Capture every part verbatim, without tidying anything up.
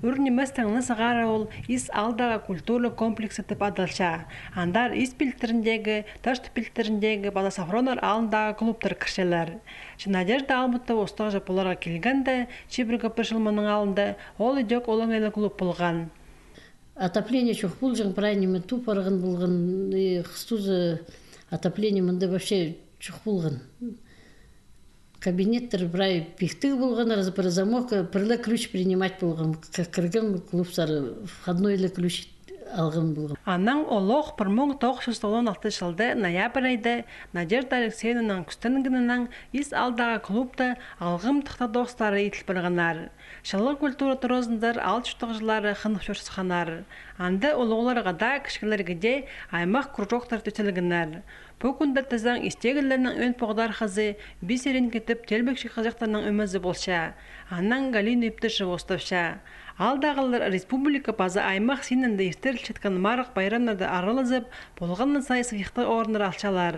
Ӱр ниместең ла сығара ол Ис аалдағы культура комплексі тіп адалча. Андар Ис пилтіріндегі, Таш пилтіріндегі паза Софроннар аалындағы клубтар кірчелер. Че Надежда Албутова устағҷы поларға килгенде, чибіргі пір чыл мының алнында, ол идӧк олаңай ла клуб полған. Отопление чох полҷаң, прай ниме ту парған полған, и хыстызы отопление мында вообще чох полған. Кабинеттер прай пихтіг полған, раз пір замок, пір ле ключ принимать полған. К-, кірген клубсар входной ле ключ алған полған. Анаң олох пір муң тоғыс чӱс тоғызон алты чылда ноябрь айда Надежда Алексеевнаның кӱстенгенінең Ис аалдағы клубта алғым тыхтағ тоғыстары иділ парғаннар. Чылығ культура туразынзар аал чуртағҷылары хынып чуртасханнар. Анда улуғларға даа, кічіглерге дее аймах кружоктар тӧстелгеннер. Пу кӱнде тізең истегілернің ӧӧн поғдархазы Бисеринка тіп теелбекчі хызыҷахтарның ӧмезі полча. Анаң Галина Иптышева устапча. Аалдағылар республика паза аймах синінде иртірілчеткен марығ пайрамнарда аралазып, полған на сай сыйыхтығ орыннар алчалар.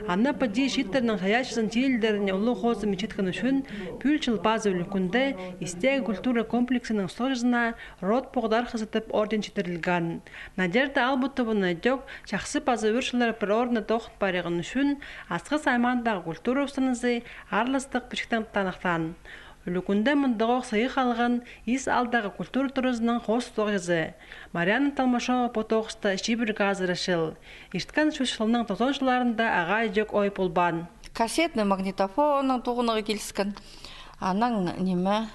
Ана Пади чииттернің чайаачызын тилідеріне улуғ хозым итчеткен ӱчӱн пӱӱл чыл пазы ӱлӱкӱнде Истег культура комплексінің устағҷызына Род поғдархазы тіп орден читірілген. Надежда Албутованы идӧк чахсы паза ӱр чыллар пір орында тоғын париғаны ӱчӱн Асхыс аймағындағы культура устанызы аарластығ пічіктең таныхтаан. Ӱлӱкӱнде мындағох сыйых алған Ис аалдағы культура туразының хоос устағҷызы Марианна Толмашова пу тоғыста чибіргі азыра чыл. Ирткен чӱс чылның тоғызон чылларында ағаа идӧк ой полбаан. Кассетный магнитофонның тоғынарға киліскен. Анаң ниме,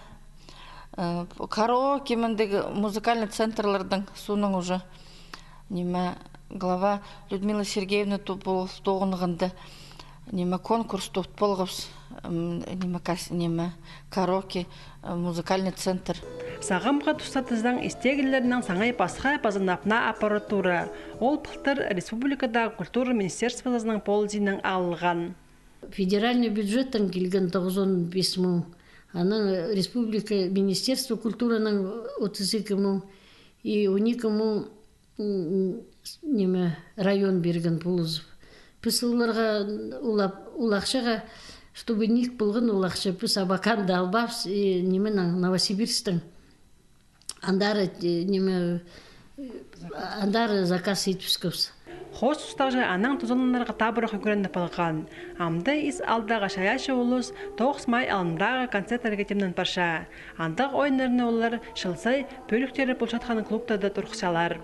э, караоке мындағ музыкальный центрлернің, соонаң уже ниме, глава Людмила Сергеевна ту-, пу-, тоғынғанда, ниме, конкурс тоғын полғабыс, м, ниме, кас-, ниме, караоке, э, музыкальный центр. Сағамғы туста тізең истегілернің саңай пасха паза нап-наа аппаратура. Ол пылтыр республикадағы культура министерствозының полызиинаң алылған. Федеральный бюджеттең килген тоғызон пис муң, анаң республика министерство культураның отыс ікі муң, и он ікі муң, м, м, ниме, район пирген полызып. Піс оларға улап, ол ахчаға, чтобы ниик полған ол ахча, піс Абаканда албаабыс, и нименең, Новосибирсктең. Андар, э, ниме, э, андар заказ итпіскебіс. Хоос устағҷы анаң тузаланарға табырах ӱгреніп алған. Амды Ис аалдағы чайаачы улус тоғыс май алнындағы концерттерге тимнен парча. Андағ ойыннарны олар чыл сай пӧліктері полчатхан клубтарда турғысчалар.